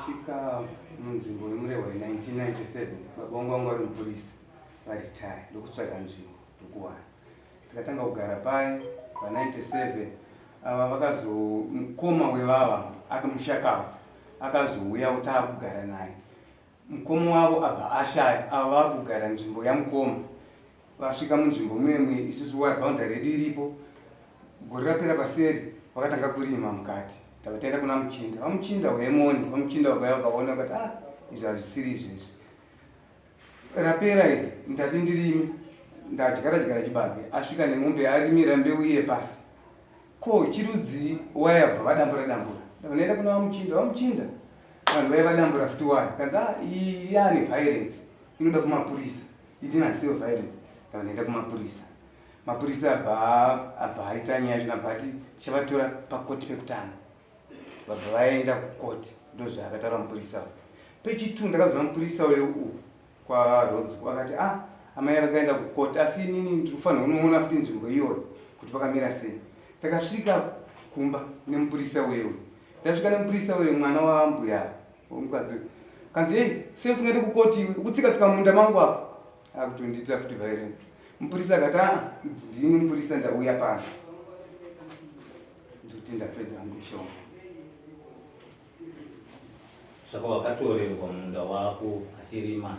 Ndakasvika munzvimbo yeMurehwa 1997 baba vangu vanga vari mupurisa varitaya ndokutsvaga nzvimbo ndokuwana. Tikatanga kugara paye pa 97 ava vakazo mukoma wevava akamushakava akazouyawo taakugara naye. Mukoma wavo abva ashaya ava vakugara nzvimbo yamukoma vasvika munzvimbo muyemwe isusu waya boundary yedu iripo gore rapera paseri vakatanga kurima mukati tava taenda kuna muchinda vamuchinda wemoni vamuchinda vakauya vakaona vakati ah izvi hazvisiri izvezvi rapera iri ndati ndirime ndadyara dyara chibage asvika nemombe arimira mbeu iye pasi Ko chirudzii waya bva vadambura dambura. Ndabva kuna vamuchinda, vamuchinda. Vanhu vaya vadambura futi waya. Kanzi ah iyi yaane violence. Inoda kumapurisa. Ini handisiwo violence. Ndabva ndaenda kumapurisa. Mapurisa abva abva aita nyaya yacho abva ati tichavatora pakoti pekutanga. Vabva vaenda kukoti ndozvaakataura mupurisa uyu. Pechitu ndakazoona mupurisa uyu u kwaRhodes vakati ah amai vakaenda kukoti asi inini ndiri kufanira kunoona futi nzvimbo iyoyo kuti vakamira sei takasvika kumba nemupurisa uyewe ndasvika nemupurisa uye mwana wambuya womukadzi uyu kanzi ei sei usingaende kukoti iwe ukutsika tsika munda mangu apa akutondiitira futi violence mupurisa akati a ndini mupurisa ndauya pano ndikuti ndapedza hangu ishoma Saka wakatorerwa munda wako achirima.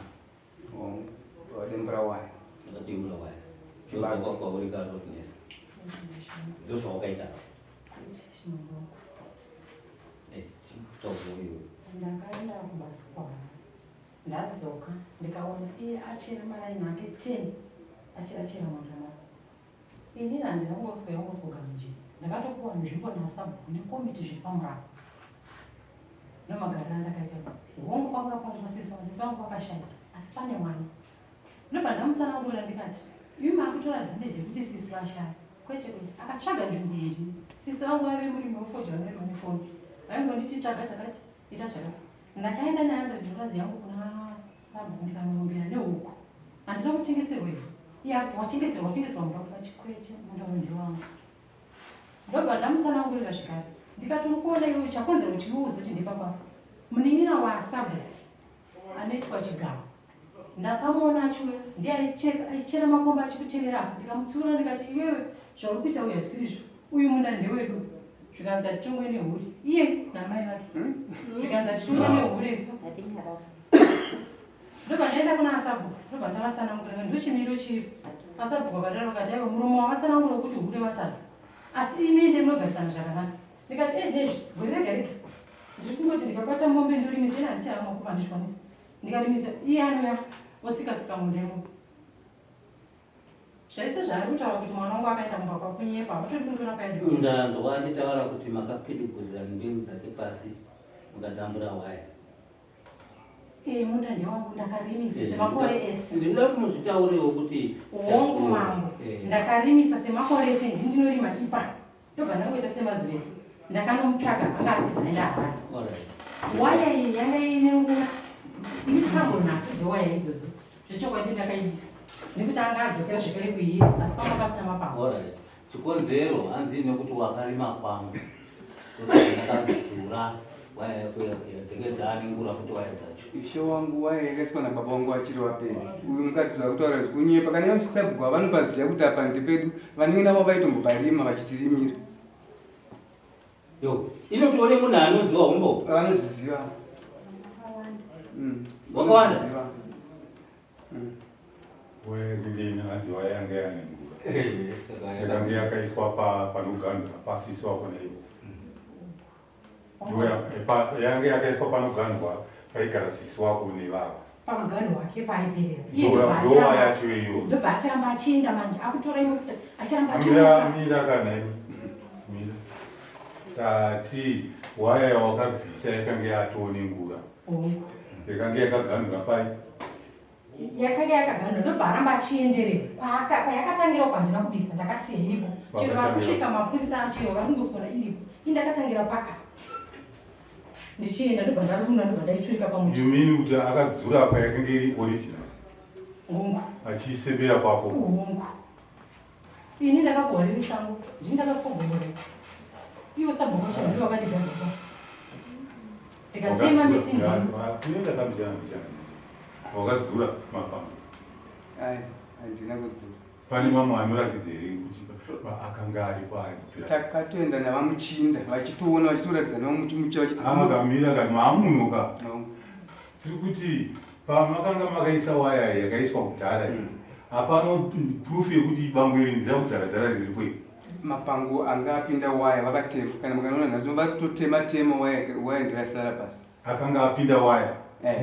Oh, wadembura waya. Wakadembura waya. Chibako kwauri ka Rosemary. Ndozvawakaita. Eh, chitaura iwe. Ndakaenda kubasa kwangu. Ndadzoka ndikaona iye achera maraini ake 10 achira chera munda mangu. Inini handina kungoswera kungosogara nje. Ndakatopuwa nzvimbo nasabhuku nekomiti zviri pamurau. Ndomagariro andakaita. Hongu kwanga kwanga sisi sisi vangu vakashaya asi pane mwana. Ndobva ndamusanangurira ndikati imi makutora advantage yekuti sisi vashaya. Kwete kwete akatsvaga nzvimbo ndini. Sisi vangu vaive murimi wefodya vanoirwa nefoni. Vaingonditi tsvaga chakati ita chakati. Ndakaenda ne 100 dollars yangu kuna sabhuku ndikanomumbira nehuku. Handina kutengeserwa ivhu. Iye akuti watengeserwa watengeserwa munda kuti chikwete munda uyu ndewangu. Ndobva ndamutsanangurira zvekare. Ndikati uri kuona iwe chakonzera kuti iwe uzoti ndepapa. Munin'ina wasabhuku anoitwa Chigamba. Ndakamuona achiuya ndiye aichera makomba achikutemera apa ndikamutsiura ndikati iwewe zvauri kuita uyu hazvisiri izvo uyu munda ndewedu zvikanzi hatitongwe nehure iye namai vake hmm? zvikanzi hatitongwe nehure isu ndobva ndaenda kuna asabhuku ndobva ndavatsanangurira ndochimiro chiripo asabhuku vakadaro vakati aiwa muromo wavatsanangura wekuti hure watadza asi imi ende munogarisana zvakanaka ndikati e nezvi gore rega rega ndiri kungoti ndikabata mombe ndorimisa ine handichava makuva handizvikwanisi ndikarimisa iye anouya otsika tsika munda imomo Zvese zvaari kutaura kuti mwana wangu akaenda kumba kwakunyepa hautori kundora kwaenda. Ndanzwa achitaura kuti makapidigurira mbeu dzake pasi mukadambura waya. Eh, munda ndewangu ndakarimisa eh, semakore ese. Ndinoda kuti muzvitaurewo kuti hongu mambo eh. ndakarimisa semakore ese ndini ndinorima ipa ndobva ndangoita semazuva ese ndakanomutsvaga anga atiza aenda harare. Waya iyi yanga ine ngura mitambo nhatu dzewaya idzodzo Zvechokwadi ndakaibisa nekuti anga adzokera zvekare kuiisa asi panga pasina mapango. Alright. Chikonzero hanzi nekuti wakarima kwangu. Ndakadzura waya yako dzenge dzaane ngura futi waya dzacho. Ishe wangu waya yakaiswa nababa wangu vachiri vapenyu. Uyu mukadzi zvakutaura izvi kunyepa kana vachisabhuku vanopaziva kuti apa ndepedu vanin'ina vavo vaitomboparima vachitirimira. Yo, inotione munhu anoziva humbo. Vanozviziva. Wakawanda. Wendini hanzi wayanga yane ngura. Yakange yakaiswa pa panoganhwa pasisi wako naivo. Yange yakaiswa panoganhwa paigara sisi wako nevava. Pamuganhu wake paaiperera. Ndowa yacho iyo. Ndobva acharamba achienda manje akutora imwe futa acharamba achienda. Mira kana iwe. Mira. Tati waya yawakabvisa yakange yatoo nengura. Yakange yakaganhura pai. Yakanga yakaganhura ndobva aramba achienderera. Kwayakatangira uko handina kubisa ndakasiya iripo. Chero vari kusvika mapurisa achiyo vari kungoswera iripo. Ini ndakatangira paka. Ndichienda ndobva ndaruna ndobva ndaiturika pamuti. You mean kuti akadzura apa yakange iri original? Hongu. Achiisebera kwako? Hongu. Ini ndakapuwa riri sango, ndini ndakaswa gomo rese. Iwo sabhuku wacho ndiwo wakandigadza kwa. Ndikatema miti ndini. Kunoenda kambichana mbichana. Wakadzura mapango. Ai, handina kudzura. Pane mamwe anoratidza here kuti akanga aripo aibvira? Takatoenda navamuchinda vachitoona vachitoratidza navamuchimucha vachiti Akamira kati maamunoka. No. Tiri kuti pamakanga makaisa waya yakaiswa kudhara iyi. Hapana proof yekuti bango iri ndira kudhara dhara riripo iri. Mapango anga apinda waya vakatema, kana mukanoona nhasi vari kutotema tema waya, waya ndoyasara pasi. Akanga apinda waya.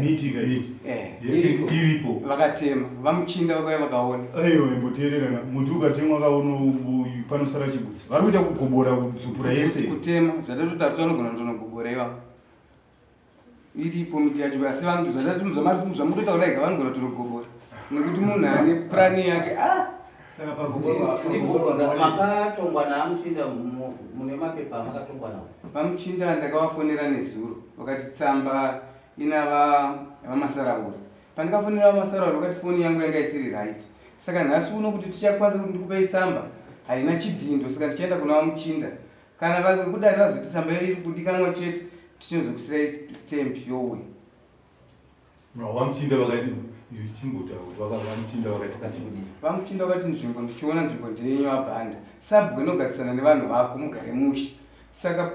Miti ka Miti. Eh. Iripo. Vakatema vamuchinda vakauya vakaona. Aiwa, imboteerera, muti ukatemwa kauno panosara chigutsi. Vari kuita kugobora kudzupura yese. Kutema zvatatotarisa vanogona kutonogobora ivavo. Iripo miti yacho, asi vanhu zvatati zvamutotaura ega vanogona kutonogobora nekuti munhu ane purani yake, ah. Saka Ndibvunza, makatongwa naamuchinda, mune mapepa amakatongwa nawo? Vamuchinda ndakavafonera nezuro, vakati tsamba ina vaMasarauri. Pandikafonera vaMasarauri vakati foni yangu yanga isiri right, saka nhasi uno kuti tichakwanisa kuti ndikupei tsamba haina chidhindo, saka ndichaenda kuna vamuchinda. Kana vekudari vazoti tsamba iyo iri kudikanwa chete, tichinozokusirai stamp youya. Vamuchinda vakati, chimbotaura, vamuchinda vakati Vakati kudii? Vamuchinda vakati nzvimbo, ndichiona nzvimbo ndeyenyu abhanda, sabhuku inogadzirisana nevanhu vako mugare mushe. Saka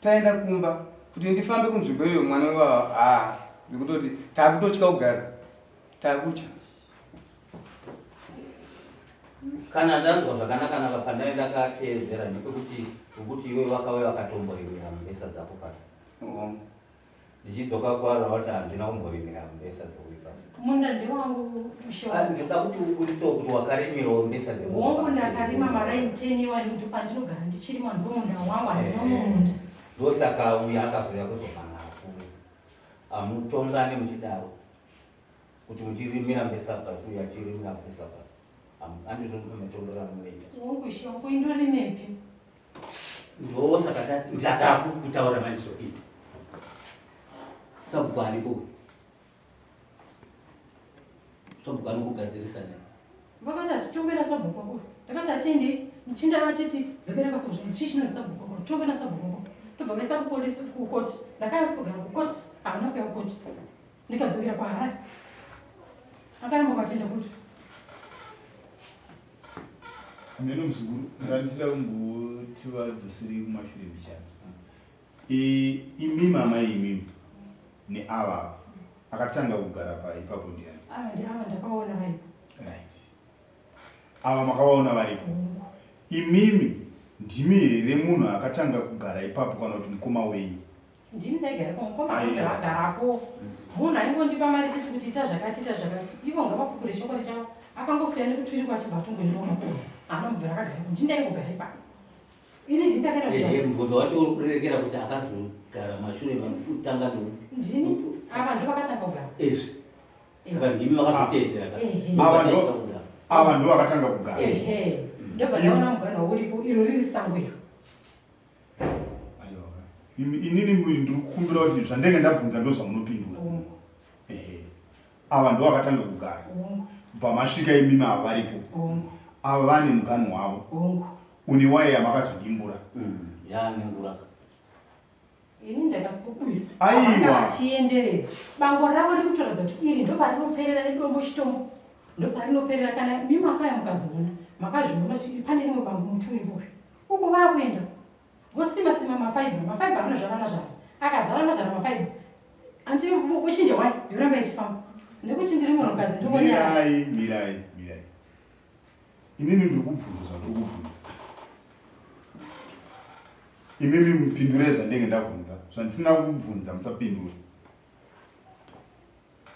taenda kumba kuti ndifambe kunzvimbo iyoyo, mwana wevava haa, nekutoti taakutotya kugara, taakutya. Kana ndanzwa zvakanaka naka, pandai ndakateedzera ndepekuti ukuti iwe vakauya vakatomborimira mbesa dzako pasi. Oh. Ndichidzoka kwaro vati handina kumborimira mbesa dzeuyu pasi. Munda ndewangu, ushe Ah, wangu. ndinoda kuti uburitsewo kuti wakarimirawo mbesa dzemunhu Hongu, pasi. ndakarima maraini 10 iwani, kuti pandinogara ndichirima, ndomunda wangu, handina mumunda. Ndosaka uyu akazouya kuzomhan'ara kuwe. Hamutongane muchidaro kuti muchirimira mbesa pasi, uyu achirimira mbesa pasi. Handizvo matongero amunoita? Hongu, ishe wangu, indorimepi? Ndosaka ndataku kutaura manje zvokuita. Sabhuku ariko, sabhuku anokugadzirisa ne Vakati hatitongwe nasabhuku wako. Ndakati hatiendi. Muchinda vachiti dzokera kwasabhuku. Chii chinonzi sabhuku wako? Tongwe nasabhuku wako. Tobva vaisa kupolisi, kukoti. Ndakauya kugara kukoti, havana kuuya kukoti. Ndikadzokera kwaHarare, akaramba kwatenda kuti Mene muzukuru, ndandisida kumboti vadzoserei kumashure mbichana. Imimi amai, imimi neava, akatanga kugara pa ipapo ndiani? Ava ndiava ndakaona varipo. Right, ava makavaona varipo. Imimi ndimi here munhu akatanga kugara ipapo kana kuti mukoma wenyu? Ndini ndaigara mukoma. Aiwa. Akabva agarapo, munhu aingondipa mari chete kuti ita zvakati, ita zvakati. Ivo ngavapupure chokwadi chavo. Akangoswera nekutwirikwa achibva atongoendawo makoma, haana mubvira akagarapo. Ndini ndaingogara ipapo, ini ndini ndakaenda Ehe, kuta mubvunzo wacho uri kurerekera kuti akazogara mashure kutanga Ndini, ava ndo vakatanga kugara. Izvi saka ndimi vakazoteedzera ka? Ehe. Ava Vakatanga kugara. Ava ndo vakatanga kugara. Ehe, ndobva ndaona muganho uripo, iro riri sango iro. Aiwa. Inini ndiri kukumbira kuti zvandenge ndabvunza ndo zvamunopindura. Hongu. Ehe, ava ndo vakatanga kugara. Hongu. Bva masvika imimi, ava varipo. Hongu. Ava vane muganho wavo Hongu. une waya yamakazodimbura. Yaanengura. Ini ndakasikukuisa. Aiwa. Vachienderera, bango ravo riri kutoratidza kuti iri ndo parinoperera nedombo, chitombo ndo parinoperera. Kana mi makauya mukazoona, makazviona kuti pane rimwe bango, muti uripoyo uko vaakuenda vosima sima mafaibha. Mafaibha anozvarana zvara, akazvarana zvara mafaibha, anti vochinja wai yoramba ichifamba nekuti ndiri munhukadzi, ndongonyara. Mirai, mirai, mirai. Inini ndiri kubvunza zvandiri kubvunza, imimi mupindurei zvandenge ndabvunza. Zvandisina kubvunza musapindura.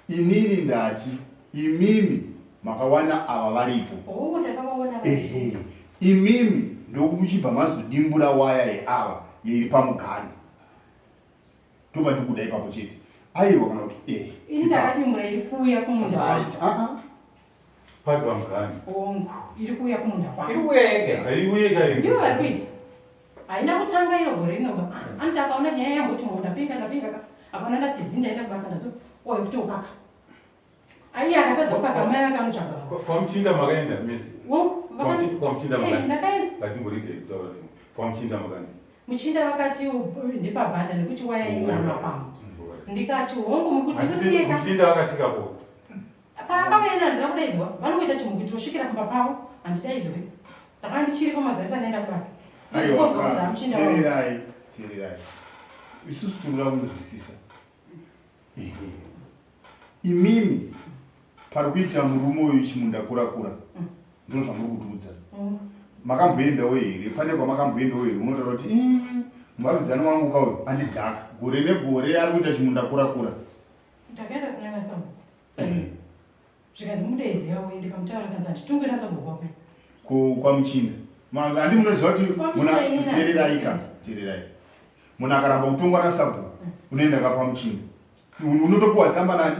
Inini ndati imimi makawana ava varipo. Hongu, ndakavaona. Ehe, imimi ndokuchibva mazodimbura waya yeava yeiri pamugano. Toba ndikuda ipapo chete, aiwa kana kuti ehe? Ini ndakadimbura iri kuuya kumunda kwangu. Right. Ah, ah. Pari pamugani? Hongu, iri kuuya kumunda Iri kwangu. kuuya yega. Haiuye kaini. Ndivo vari kuisa, haina kutanga iro gore rinoba. Anoti akaona nyaya yamboti munhu ndapinga, ndapinga ka, akaona ndati zi, ndaenda kubasa, ndadzo oyo futi ukaka, aiye akatadza kukaka, mai vake anotsvaga vanhu. Kwamuchinda makaenda mese? Hongu, Kwamuchinda Eh, makanzi? Ndakaenda. Ngatimboregai kutaura. Kwamuchinda makanzi? Muchinda vakati ndipabhanda nekuti waya inyora mapango. Ndikati hongu mukuti Muchinda akasvikapo. Paakavaenda handina kudaidzwa, vanongoita chimukuti tosvikira kumba pavo, handidaidzwe. Ndakanga ndichiripo mazuva ese andaenda kubasa. Ndozokonzwa kunzi amuchinda wavo. Teererai, teererai. Isusu tinoda kunzwisisa. Ehe. Imimi pari kuita murume uyu chimunda kura kura. Ndizvo zvamuri kutiudza. Makamboendawo here? Pane kwamakamboendawo here? Unotaura kuti muvakidzani wangu kauyu andidhaka. Gore negore ari kuita chimunda kura kura. Ndakaenda kuna vaSabhuku. Zvikanzi mudeedze auye ndikamutaura kanzi handitongwe nasabhuku wako. Ko kwamuchinda. Handi munoziva kuti muna teererai ka teererai. Munhu akaramba kutongwa nasabhuku unoenda ka kwamuchinda. Unotopuwa tsamba nani?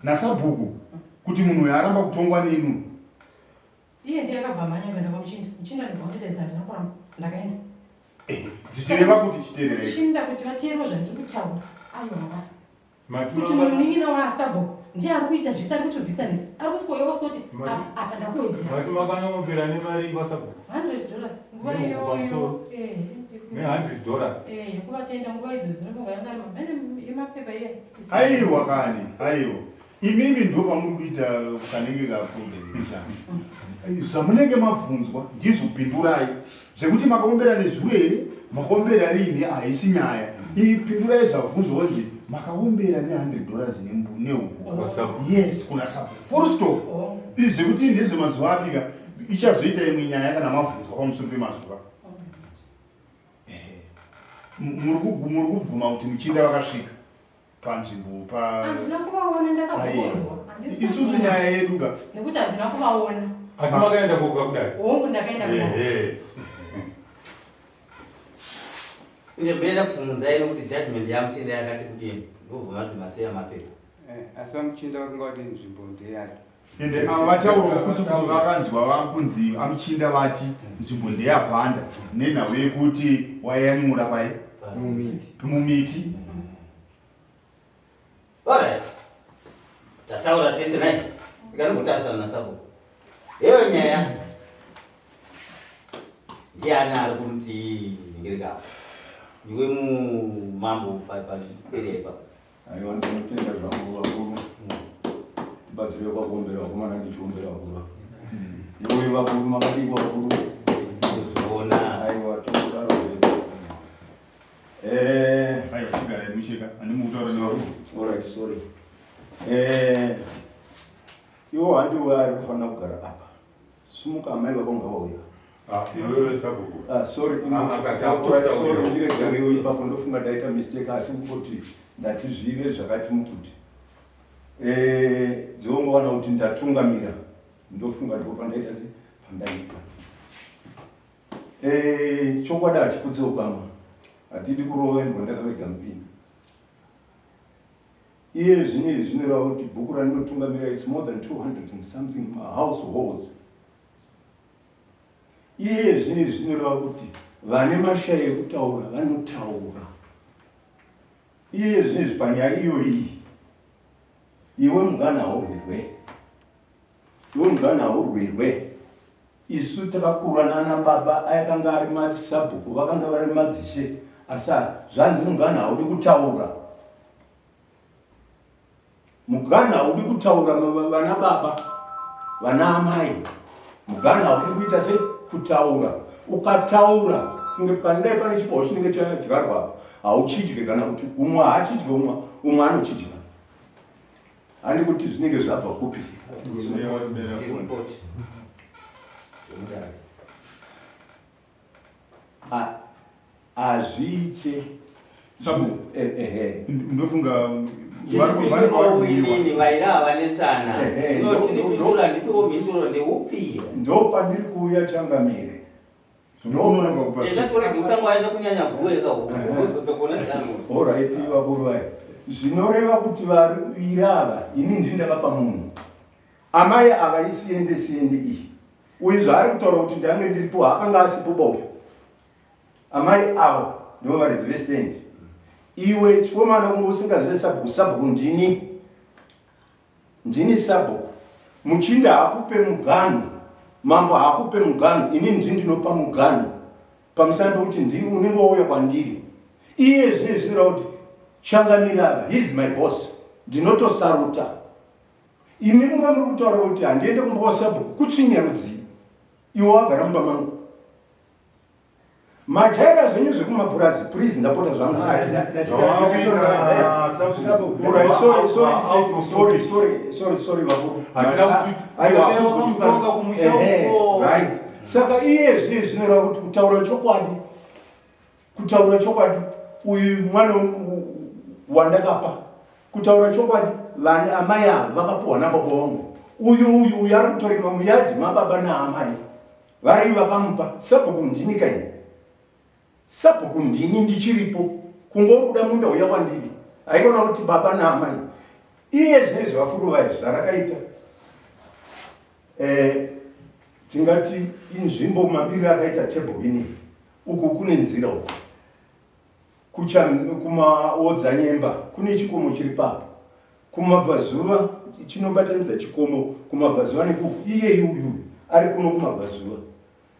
Nasabhuku kuti munhu uyu aramba kutongwa neni. Iye ndiye akabva amhanya kuenda kwamuchinda. Muchinda ndibva wandidaidza handina kuramba. Ndakaenda. Eh, zvichireva kuti chiteererei. Muchinda kuti vateerwe zvandiri kutaura. Aiwa mabasa. Kuti munin'ina waasabhuku ndiye ari kuita zvese ari kutirwisanisa. Ari kuswouya osoti apa ndakuwedzera. Mati makanombera nemari kwasabhuku? $100 nguva iyoyo. Eh, ne $100. Eh, yekuvatenda nguva idzodzo ndinofunga yanga ari mabhene emapepa iye. Aiwa kani, aiwa. Imimi ndo pamuri kuita kanenge ka problem chani. Zvamunenge mabvunzwa ndizvo pindurai. Zvekuti makaombera nezuro here, makaombera rini haisi nyaya. Ipindurai zvabvunzwa kunzi makaombera ne 100 dollars nehuku. Yes, kuna sabhuku. Full stop. Oh. Zvekuti ndezvemazuva api ka ichazoita imwe nyaya kana mabvunzwa pamusoro pemazuva. Muri kubvuma kuti muchinda vakasvika. panzvimbo pa handina kuvaona ndakazongonzwa isusu nyaya yedu ka nekuti handina kuvaona asi makaenda koga kudai hongu ndakaenda ehe Ndinoda kubvunzai nokuti judgment yamuchinda yakati kudini ndobva manzi maseya mapepa. Eh, asi vamuchinda vakanga vati nzvimbo ndeyake. Ende ava vataurawo futi kuti vakanzwa vakunzi amuchinda vati nzvimbo ndeyabhanda nenhau yekuti waiyanyura pai mumiti mumiti. Alright. Tataura tese nai. Ikanongotarisana nasabhuku. Heyo nyaya. Ndiani ari kumuti ningirika? Iwe mumambo pazvikwere ipapo. Aiwa ndinotenda zvangu vakuru. Tibatsire kwakuombera vakomana ndichiombera vakuru. Iwe vakuru makadii vakuru. Kuzviona. Aiwa tokudaro zvedu. Eh, Aiwa chigarai mucheka handimukutaura nevakuru. all right, sorry. Eh, iwo handiwe ari kufanira kugara apa. Sumuka amai vako ngavauya. Ah, iwewe sabhuku. Ah, sorry, Ah, akati all right, sorry, akutaura. ndiregerewo ipapo ndofunga ndaita mistake asi kungoti ndati zvive zvakati mukuti. Eh, dzongowana kuti ndatungamira ndofunga ndipo pandaita se pandaita. Eh, chokwadi hachiputse ukama. Hatidi kurova imbwa ndakavega mupini. Iye zvino izvi zvinoreva kuti bhuku randinotungamira it's more than 200 and something households. Iye zvino izvi zvinoreva kuti vane mashaya ekutaura vanotaura. Iye zvino izvi panyaya iyoyi iwe mungana haurwirwe, iwe mungana haurwirwe. Isu takakura nana baba ayakanga ari masabhuku vakanga vari madzishe asi zvanzi mungana haudi kutaura. Mugana haudi kutaura vana baba vana amai. Mugana haudi kuita se kutaura. Ukataura kunge pandai pane chiboho chinenge chadyarwa apa hauchidye kana kuti umwe haachidye umwe umwe anochidya. Handi kuti zvinenge zvabva kupi. Hazviite. Sabu, Ehe. ndofunga vari kuuyiwa. Inini vaira havanetsana. Ehe, Ndinoti ndipindura ndipewo mhinduro ndeupi? Ndo pandiri kuuya changamire. Zvinononoka kupa. Zvatorege kutanga waenda kunyanya guwe ka uko. Uzotogona ndano. Alright, vakuru vaya. Zvinoreva kuti vaviri ava ini ndini ndakapa munhu. Amai ava isiende siende iyi. Uyu zvaari kutaura kuti ndange ndiripo akanga asipo ba uyu. Amai avo ndivo varidzi vestand. Iwe chikomana kunge usingazive sabhuku, sabhuku ndini. Ndini sabhuku. Muchinda hakupe muganhu. Mambo hakupe muganhu. Ini ndini ndinopa muganhu. Pamusana pekuti ndini unenge wauya kwandiri. Iye zvine zvinoreva kuti Changamire ava, he is my boss. Ndinotosaruta. Imi mumba muri kutaura kuti handiende kumba kwasabhuku kutsvinya rudzii? Iwe wagara mumba mangu. Majaira zvenyu zvekumapurazi, please ndapota zvangu. Alright, sorry, sorry, sorry, sorry, sorry, sorry, vakuru. Aiwa, right. Saka iye zvine zvinoreva kuti kutaura chokwadi Kutaura chokwadi uyu mwana wandakapa kutaura chokwadi vana amai ava vakapuhwa nababa wangu uyu uyu uyu ari kutorima muyadhi mababa naamai vari vakamupa sabhuku ndini kaini sabhuku ndini ndichiripo kungori kuda munda uya kwandiri haikona kuti baba naamai iye zvinezvi vakuru vaye zvarakaita eh, tingati inzvimbo mabiri akaita table inei Uku kune nzira uku kucha kumaodzanyemba kune chikomo chiri papo kumabvazuva chinobatanidza chikomo kumabvazuva nekuku iyeyi uyu ari kuno kumabvazuva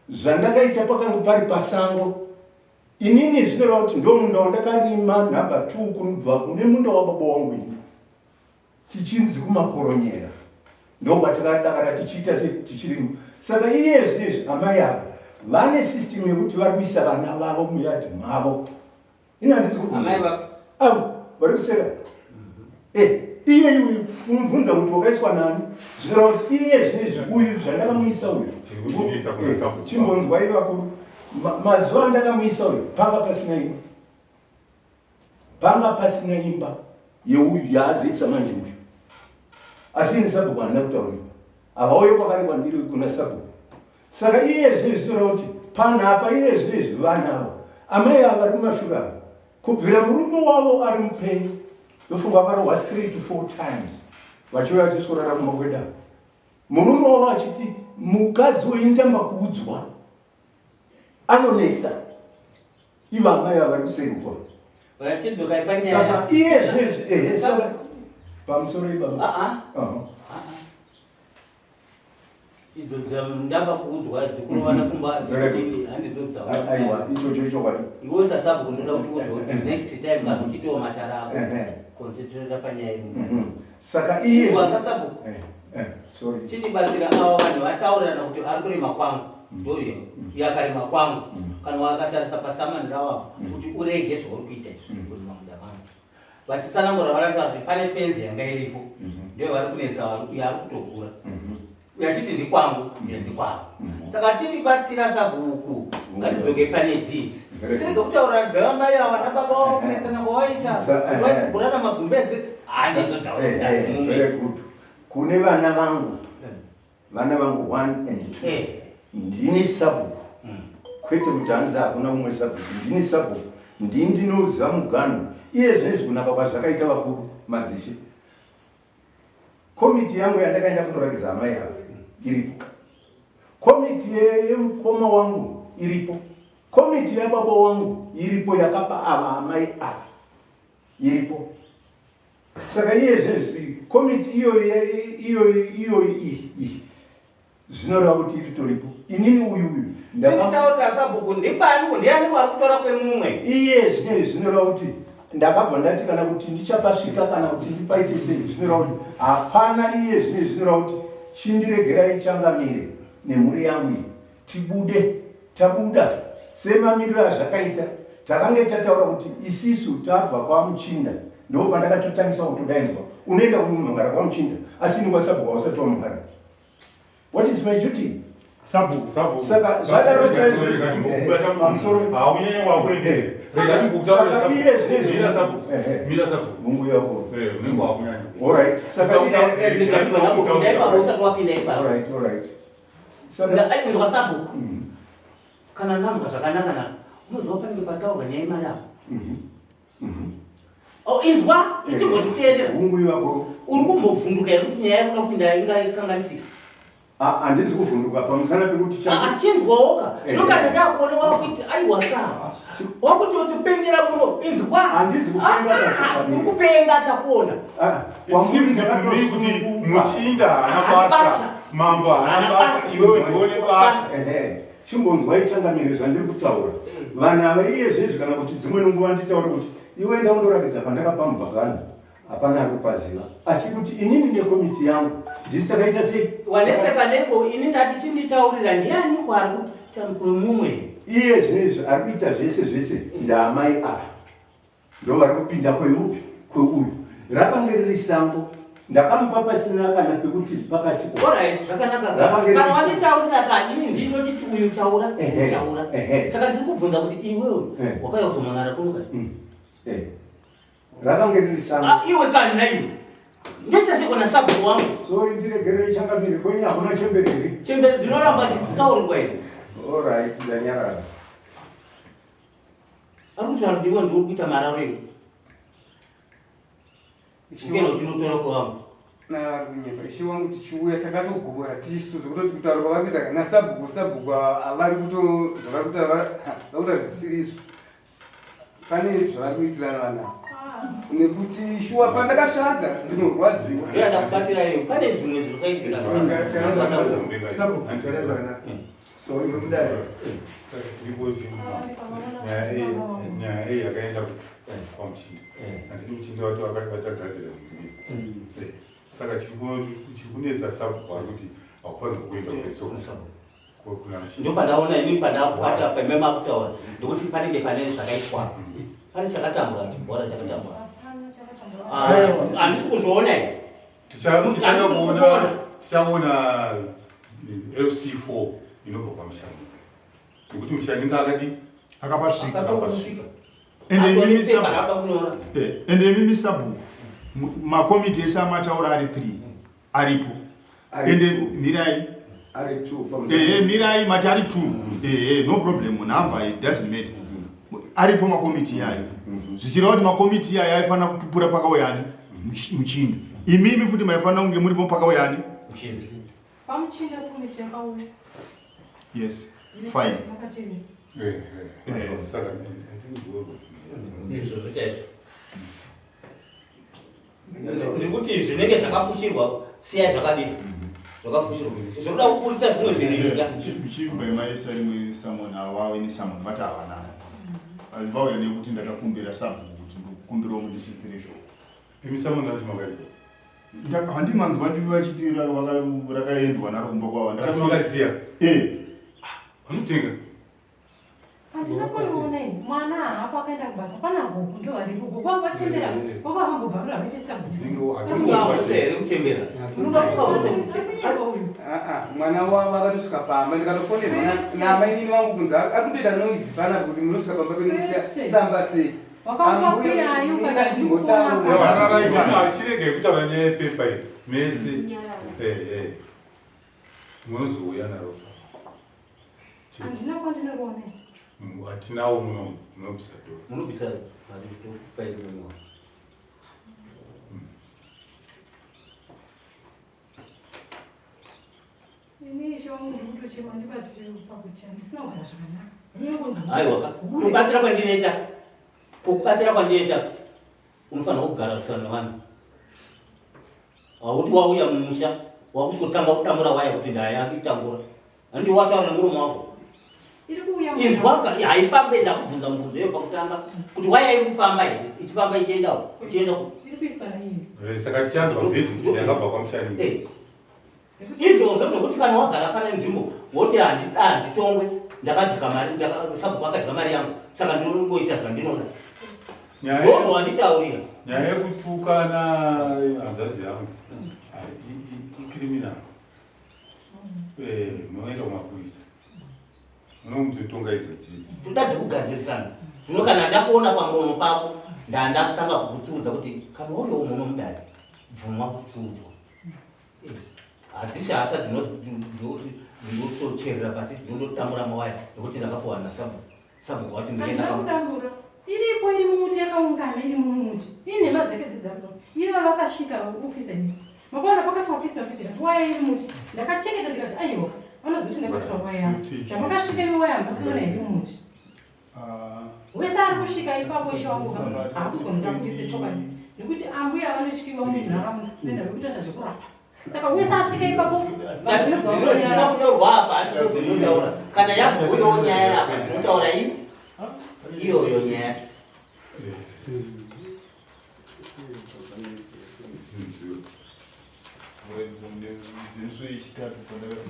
zvandakaita pakanga pari pasango inini zvinoreva kuti ndomunda wandakarima nhamba two kubva kune munda wababa wangu ini tichinzi kumakoronyera ndokwatakadakara tichiita se tichirima saka iye zvinezvi amai ava vane system yekuti vari kuisa vana vavo muyadhi mavo ini handisi avo vari kusera mhm. eh, iye uyu kumubvunza kuti wakaiswa nani zvinoreva kuti iye zvinezvi uyu zvandakamuisa uyu eh, chimbonzwai vakuru mazuva andakamuisa uyu panga pasina imba Panga pasina imba yeuyu yaazoisa manje uyu. Asi ini sabhuku handina kutaurirwa. Havauye kwakare kwandiri kuna sabhuku. Saka iye zvino zvinoreva kuti panhapa iye zvino izvi vana ava amai ava vari kumashure ava kubvira murume wavo ari mupenyu ndofunga vakarohwa 3 to 4 times vachiuya vachisworara kumba kwedu ava murume wavo achiti mukadzi uyu ndamba kuudzwa anonetsa Ivo amai ava vari kuseri uko. Vachidzoka panyaya. Saka iye zvinezvi ehe saka pamusoro ibaba. Ah ah. Idzo dzandava kuudzwa dzikurovana kumba dzikudini handidzo dzawa. Aiwa ichocho ichokwadi. Iwe sasabhuku ndoda kuti udzwe kuti next time kana uchitiwo matara ako concentrate panyaya iyi. Saka iye akasabhuku. Eh, eh, sorry. Chitibatsira ava vanhu vataurirana kuti ari kurima kwangu. Ndoyo yakarima kwangu kana wakatarisa pasamani rawo apo kuti urege zvauri kuita izvi kurima munda mangu. Vachitsanangura varataura kuti pane fenzi yanga iripo ndiyo vari kunetsa uyo ari kutogura uyo achiti ndikwangu uyo ndikwangu. Saka tiribatsira sabhuku ngatidzoke pane dzidzi tirege kutaura dzavamai ava nababa wavo kunetsana kwawaita vaigurana magumbeze handidzo Very good. Kune vana vangu vana vangu one and two eh. ndini sabhuku mm. kwete kuti hanzi hakuna umwe sabhuku ndini sabhuku ndini ndinoziva muganhu iye zvinezvi kunaka kwazvakaita vakuru madzishe komiti yangu yandakaenda kunorakidza amai ava iripo komiti yemukoma wangu iripo komiti yababa wangu iripo yakapa ava amai ava iripo Saka iye zvezvi komiti iyoyo iyoyo iyoyo iyi iyi zvinoreva kuti iritoripo. Inini uyu uyu ndakataurira sabhuku ndipani ndiani wari kutora kwemumwe. Iye zvinezvi zvinoreva kuti ndakabva ndati kana kuti ndichapasvika kana kuti ndipaite sei zvinoreva kuti hapana iye zvinezvi zvinoreva kuti chindiregerai changamire nemhuri yangu iyi tibude Tabuda semamiriro azvakaita takange tataura kuti isisu tabva kwamuchinda ndo pandakatotangisa kutodainzwa unoenda kunomhangara kwamuchinda asi ini kwasabhuku hausati wamhangara what is my duty Sabhuku, sabhuku. Saka zvadaro saizvopamusoro haunyanye wakuendere. Rega ndikutaurire Saka sabhuku. iye zvinezvi Mira sabhuku. Ehe. Mira sabhuku. Mungu yako. Eh, unenge wakunyanya. All right. Saka iye Pinda ipapo usati wapinda ipapo. All right, all right. Inzwa sabhuku mm. kana ndanzwa zvakanaka naka unoziva panenge pataurwa nyaya yemari apo mm-hmm. Mm-hmm. Oh, inzwa eh, ichimbonditeerera uri kumbovhunduka here kuti nyaya yakuda kupinda ingakanganisika handisi kuvhunduka pamusana pekuti achinzwawoka eh. zvino kana ndakuona wakuiti aiwa ka wakuti utipengera muno inzwa uri kupenga takuona It seems to me kuti muchinda haana basa, mambo haana basa, iwewe ndione basa. Chimbonzwai changamire zvandiri kutaura. Vanhu ava iye zvezvi kana kuti dzimweni nguva nditaure kuti iwe enda undorakidza pandakapa mubhagani. Hapana ari kupaziva. Asi kuti inini nekomiti yangu ndisi takaita sei? Waneseka neko ini ndati chinditaurira ndiani kwaari kuita kwemumwe. Iye zvinezvi ari kuita zvese zvese ndaamai ava. Ndovari kupinda kweupi kweuyu. Rakange riri sango ndakamupa pasina kana pekuti pakati. Alright, zvakanaka. Kana wanditaurira ka ini ndinochiti uyu taura, taura. Saka ndiri kubvunza kuti iwewe wakauya kuzomhan'ara kuno ka? Mm. Eh. Rakange riri sango. Ah, iwe kani naiwe. Ndoita seko na sabhuku wangu. Sorry ndiregerei changamire kwenyu hakuna chembere here? Chembere dzinoramba dzichitaurirwa here? Alright, ndanyarara. Ari kutaura kuti iwe ndiwe uri kuita mararo iwe. Ukenda uchinotora kwavangu. Ari kunyepa ishe wangu tichiuya takatogobora tisu zvekutoti kutaura kwavari kuita nasabhuku sabhuku avari kuto zvavari kuita vakuita zvisiri izvo pane zvavari kuitirana vana nekuti shuwa pandakashanda ndinorwadziwa ndakubatira iyo pane zvimwe zvakaitika nyaya iyi yakaenda kwamuchinda handiti muchinda wato vachagadzira zvinhu saka chiri kunetsa sabhuku ari kuti haufanirwi kuenda kweso Ndopandaona ini pandabata pamwe makutaura ndokuti panenge pane zvakaitwa. Pane chakatambwa chibhora chakatambwa. Ah, handisi kuzviona ini. Tichaona tichaona eh, FC4 inobva kwamushandi. Nekuti mushandi nga akadi akapasvika. Akapasvika. Ende imimi sabhuku makomiti ese amataura ari 3 aripo ende mirai ehe mirai mati ari two ehe no problem number it doesn't matter aripo makomiti iyayo mhm. zvichireva kuti makomiti iyayo aifanira kupupura pakauyani muchinda imimi futi maifanira kunge muripo pakauyani yes fine eh, eh. Eh. Ndikuti zvinenge zvakafushirwa siyai zvakadini zvakafushirwa zvinoda kuburitsa zvimwe zvinhu izvika chibva maisa rimwe samon awave nesamon vati havana vauya nekuti ndakakumbira sabhuku kuti ndikukumbirawo mundisvitsire shoko imi samon acho makaisa handimanzwa ndivi vachiti rakaendwa naro kumba kwavo ndakasiya eh vanotenga Handina kuriona ini. Mwana haapo akaenda kubasa. Pana gogo ndo varipo. Gogo vangu vachembera. Gogo vambobvarura vachiita here kuchembera. Ah, mwana wavo akatosvika pamba ndikatofonerwa namainini vangu kunzi ari kutoita noise panapa kuti munosvika pamba penyu kusiya tsamba sei. Chirege kutaura nyaya yepepa iyi mese. Eh eh. Munozouya naro. Handina kwandinoruona. Hatinawo muno munobvisa doro. Munobvisa mari tokupai mumwe. Ini ishe wangu ndiri kutochema ndibatsire pakuti handisina kugara zvakanaka. Aiwa, kubatsira kwandinoita kubatsira kwandinoita unofanira kugara usana nevanhu. Hauti wauya mumusha wakusvotanga kudambura waya kuti ndaya akitambura. Handi wataura nemuromo wako. Inzwaka haifambe ndakubvunza mubvunzo iyo pakutanga kuti waya iri kufamba here ichifamba ichienda uko ichienda uko. Eh, saka tichanzwa verdict yakabva kwamushani. Eh. Izvozvo zvekuti kana wagara pane nzvimbo woti handitongwe ndakadya mari sabhuku akadya mari yangu saka ndinongoita zvandinoda. Ndozvawanditaurira. Nyaya yekutukana hanzvadzi yangu icriminal. Eh, munoenda kumapurisa. Munomuzotonga idzo dzidzi. Toda dzekugadzirisana. Zvino kana ndakuona pamuromo pako ndandakutanga kukutsiudza kuti kana uriwo munomudai bvuma kutsiudzwa. Hadzisi hasha dzinotocherera pasi ndinotambura mawaya nekuti ndakapuwa nasabhuku. Sabhuku wati ndinoenda Handina kudambura. Iripo iri mumuti yakaungana iri mumuti. Inhema dzake dzizarwa. Ivo vakasvika office ini. Makaona pakati office office waya iri muti. Ndakachengeta ndikati aiwa. Vanozoti ndakatora waya yangu. Zvamakasvika imi waya mukuona iri mumuti. Ah. Wese ari kusvika ipapo ishe wangu haasi kugona kuti abuditse chokwadi. Nekuti ambuya vanotyiwa munharaunda nendava yekutoita zvekurapa. Saka wese asvika ipapo Zviro zvisina kunyorwa apa asi ndozvinotaura. Kana yakuuyawo nyaya apa tinotaura iyi iyoyo nyaya. Dzidziso yechitatu pandakasi